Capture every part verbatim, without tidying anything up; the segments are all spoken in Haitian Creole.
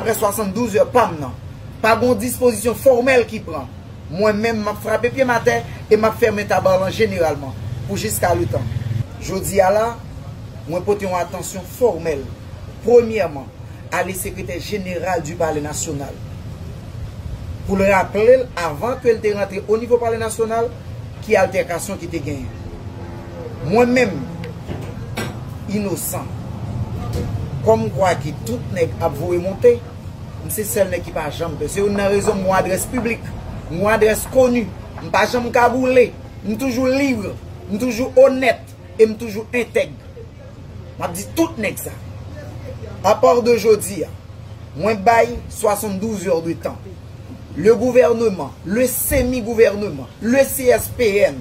Apre swasanndouz è pa m nan, pa gen yon dispozisyon fòmèl ki pran. Mwen menm, m ap frape pye m atè e m ap fèmen Tabarlan jeneralman pou jiska letan. Jodi a la, mwen pote yon atansyon fòmèl, premyèman, a le sekretè jeneral du Palais National, pou l raple l, avan ke l te rantre o nivo Palè Nasyonal, ki altèkasyon ki te genyen. Mwen menm, inosan. Kòmkwa ki tout nèg ap voye monte, m se sèl nèg ki pa janm pè. Se youn nan rezon m gon adrès piblik, m gon adrès koni. M pa janm kagoule. M toujou lib, m toujou onèt e m toujou entèg. M ap di tout nèg sa. Apa de jodi a, mwen bay swasanndouz è de tan. Le gouvernement, le semi-gouvernement, le C S P N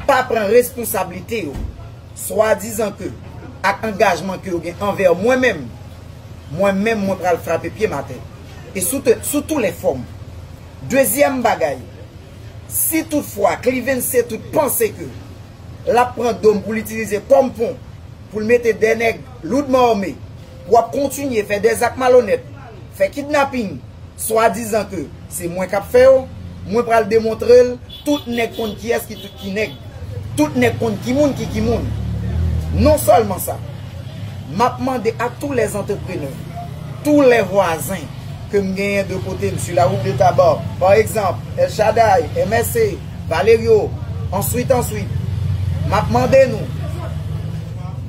pa pran responsablite yo, swadizan ke ak angajman ke yo gen anvè mwen menm, mwen menm mwen pral frape pye m atè. E sou, te- sou tou lè fòm. Dezyèm bagay, si toutfwa Cliven Cétout panse ke l ap pran do m pou l itilize kòm pon, pou l mete de nèg loudman ame, pou ap kontinye fè de zak malonèt, fè kidnaping, swadizan ke se mwen k ap fè yo, mwen pral demontre l, tout nèg konn kiyès ki tout ki nèg. Tout nèg konn ki moun ki ki moun. Non sèlman sa, m ap mande a tous les entrepreneurs, tous les voisins ke m genyen de kote m, sur la route de Tabar, pa egzanp, El Shaddai, M S C, Valerio, answit, answit, m ap mande nou,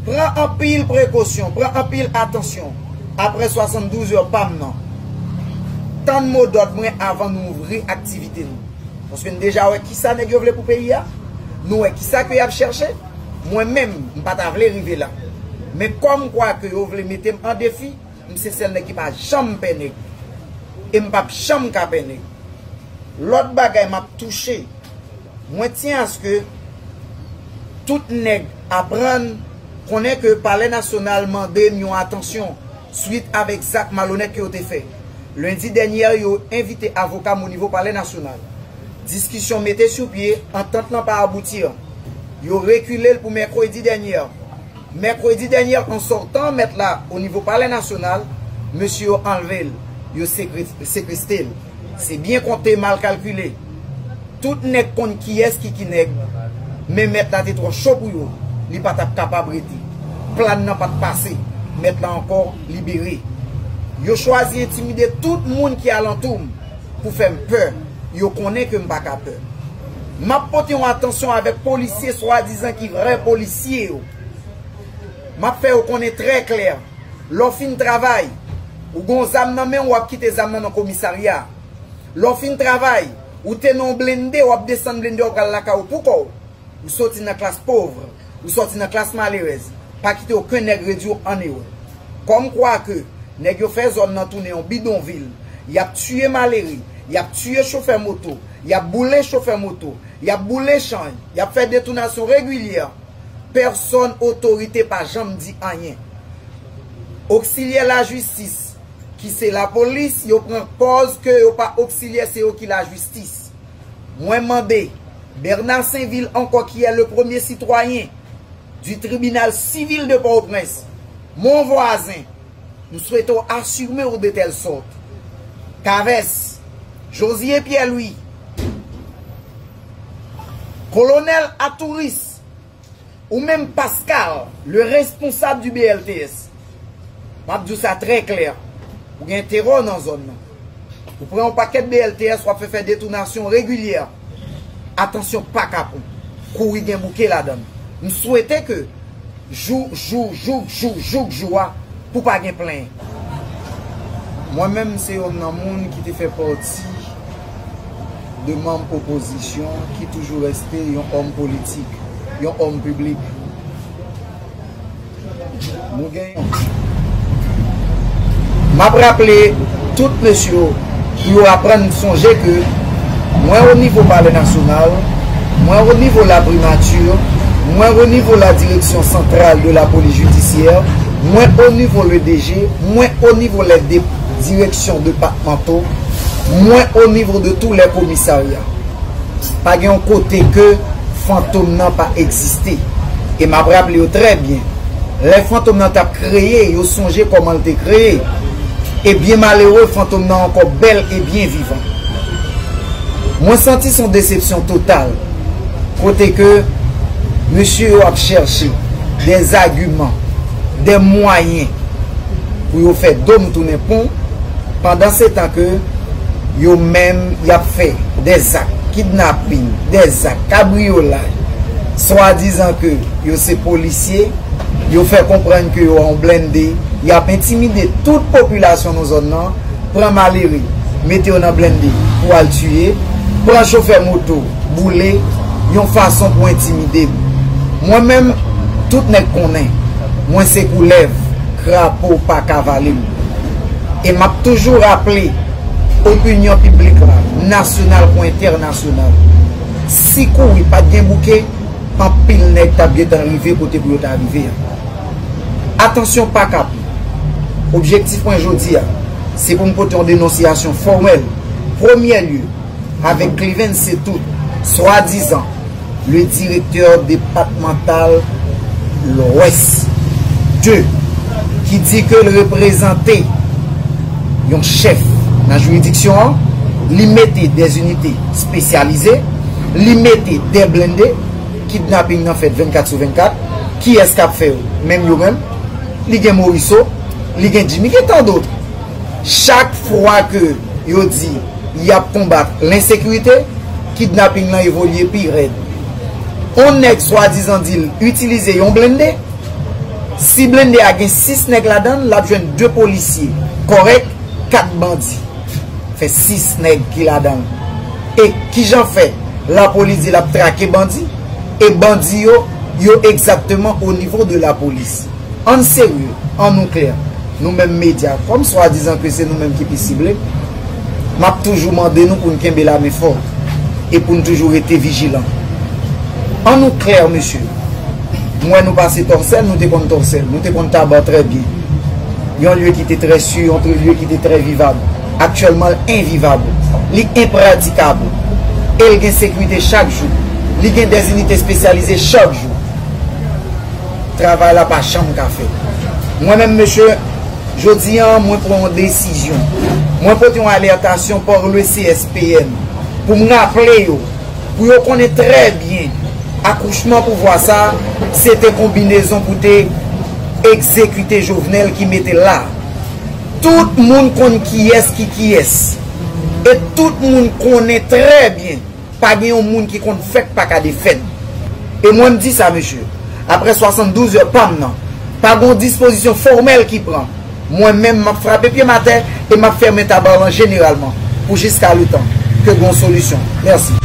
pran anpil prekosyon, pran anpil atansyon apre swasanndouz è pa m nan. Tann modòd mwen avan nou ouvri aktivite nou. Paske n deja wè kisa nèg yo vle pou peyi a. Nou wè kisa ke y ap chèche. Mwen menm, m pa ta vle rive la. Men kòmkwa ke yo vle mete m an defi, m se sèl nèg ki pa janm pè nèg. E m p ap janm ka pè nèg. Lòt bagay m ap touche, mwen tyen aske tout nèg aprann konnen ke Palè Nasyonal mande m yon atansyon swit avèk zak malonèt ke yo te fè. Lendi dènyè, yo envite avoka m o nivo Palè Nasyonal. Diskisyon mete sou pye, antant lan pa abouti. Yo rekile l pou mèkredi dènyè. Mèkredi dènyè, an sòtan mèt la o nivo Palè Nasyonal, mesye yo anlve l, yo sekre- sekwestre l. Se byen konte, mal kalkile. Tout nèg konn kiyès ki ki nèg, men mèt la te twò cho pou yo, li pa t ap kapab rete. Plan nan pa t pase, mèt la ankò libere. Yo chwazi entimide tout moun ki alantou m pou fè m pè. Yo konnen ke m pa ka pè. M ap pote yon atansyon avèk polisye swadizan ki vrè polisye yo. M ap fè yo konnen trè klè, lè w fin travay, ou gon zam nan men w, w ap kite zam nan nan komisarya. Lè w fin travay, ou te nan yon blende, w ap desann blende, w pral lakay ou pou kò w. Ou soti nan klas pòv, ou soti nan klas malerèz, pa kite okenn nèg redui w an erè. Kòmkwa ke nèg yo fè zòn nan tounen yon bidonvil, y ap tiye malere, y ap tiye chofè moto, y ap boule chofè moto, y ap boule chan, y ap fè detounasyon regilyè, pèsòn otorite pa janm di anyen. Oksilyè lajistis, ki se lapolis, yo pran pòz ke yo pa oksilyè, se yo ki lajistis. Mwen mande Bernard Sainvil ankò, ki est le premier citoyen du tribunal civil de Port-au-Prince, mon voisin, m swete w asime w de tèl sòt. Kavès, Josué Pierre-Louis, Kolonèl Atouris, ou menm Pascal, le responsab du B L T S. M ap di w sa trè klè. Ou gen terò nan zòn nan. Ou pran yon pakèt B L T S, w ap fè fè detounasyon regilyè. Atansyon pa kapon. Kouri gen bouke ladan l. M swete ke jou, jou, jouk, jou, jouk jou a, pou pa gen plenyen. Mwen menm, m se yonn nan moun ki te fè pati de manm opozisyon ki toujou reste yon òm politik, yon òm piblik. Nou gen, m ap raple tout mesye yo pou yo aprann sonje ke mwen o nivo Palè Nasyonal, mwen o nivo la primati, mwen o nivo la direction centrale de la police judiciaire, mwen o nivo le D G, mwen o nivo les dé- directions départementaux, mwen o nivo de tous les commissariats. Pa gen yon kote ke fantom nan pa egziste. E m ap raple yo trè byen. Lè fantom nan t ap kreye, yo sonje kòman l te kreye. E byen malere, fantom nan ankò bèl e byen vivan. Mwen santi se yon desepsyon total, kote ke mesye yo ap chèche dè agiman, dè mwayen pou yo fè do m tounen pon, pandan se tan ke yo menm y ap fè dè zak kidnapin, dè zak kabriyolaj, swadizan ke yo se polisye, yo fè konprann ke yo an blende, y ap entimide tout popilasyon nan zòn nan, pran malere, mete yo nan blende pou al tiye, pran chofè moto, boule, yon fason pou entimide m. Mwen menm, tout nèg konnen, mwen se koulèv, krapo pa ka vale m. E m ap toujou raple opinyon piblik la, nasyonal kou entènasyonal, si kouri pa t gen bouke, anpil nèg t ap gentan rive kote pou yo ta rive a. Atansyon pa kape. Objektif mwen jodi a, se pou m pote yon denonsiyasyon fòmèl, premyè lye, avèk Cliven Setout, swadizan le directeur départemental Lwès de, ki di ke l reprezante yon chèf nan jiridiksyon an, li mete dè inite espesyalize, li mete dè blende, kidnaping nan fèt vennkat sou vennkat, kiyès k ap fè yo? Menm yo menm, li gen Moriso, li gen Jimmy, gen tandòt. Chak fwa ke yo di y ap konbat lensekirite, kidnaping lan evolye pi rèd. On nèg swadizan di l itilize yon blende, si blende a gen sis nèg ladan l, l ap jwenn de polisye kòrèk, kat bandi. Fè sis nèg ki ladan l. E kijan fè lapolis di l ap trake bandi, e bandi yo, yo egzakteman o nivo de lapolis? Ann serye, ann nou klè. Nou menm medya, kòm swadizan ke se nou menm ki pi sible, m ap toujou mande nou pou n kenbe lame fò e pou n toujou rete vijilan. Ann nou klè, mesye. M wè nou pase Tòsèl, nou te konn Tòsèl, nou te konn Taba trè byen. Yon lye ki te trè si, yon lye ki te trè vivab. Aktyèlman, l envivab. Li enpratikab. E l gen sekirite chak jou. Li gen dè inite espesyalize chak jou. Travay la pa janm ka fèt. Mwen menm, mesye, jodi a, mwen pran yon desizyon. Mwen pote yon alètasyon pa le C S P N pou m raple yo, pou yo konnen trè byen, akouchman pouvwa sa, se te konbinezon pou te egzekite Jovenel ki mete l la. Tout moun konn kiyès ki kiyès. E tout moun konnen trè byen, pa gen yon moun ki konn fèt pa ka defèt. E mwen m di sa, mesye, aprè swasanndouz è pa m nan, pa gen yon dispozisyon fòmèl ki pran. Mwen menm, m ap frape pye m atè e m ap fèmen Taba lan jeneralman pou jiska letan ke gen yon solisyon. Mèsi.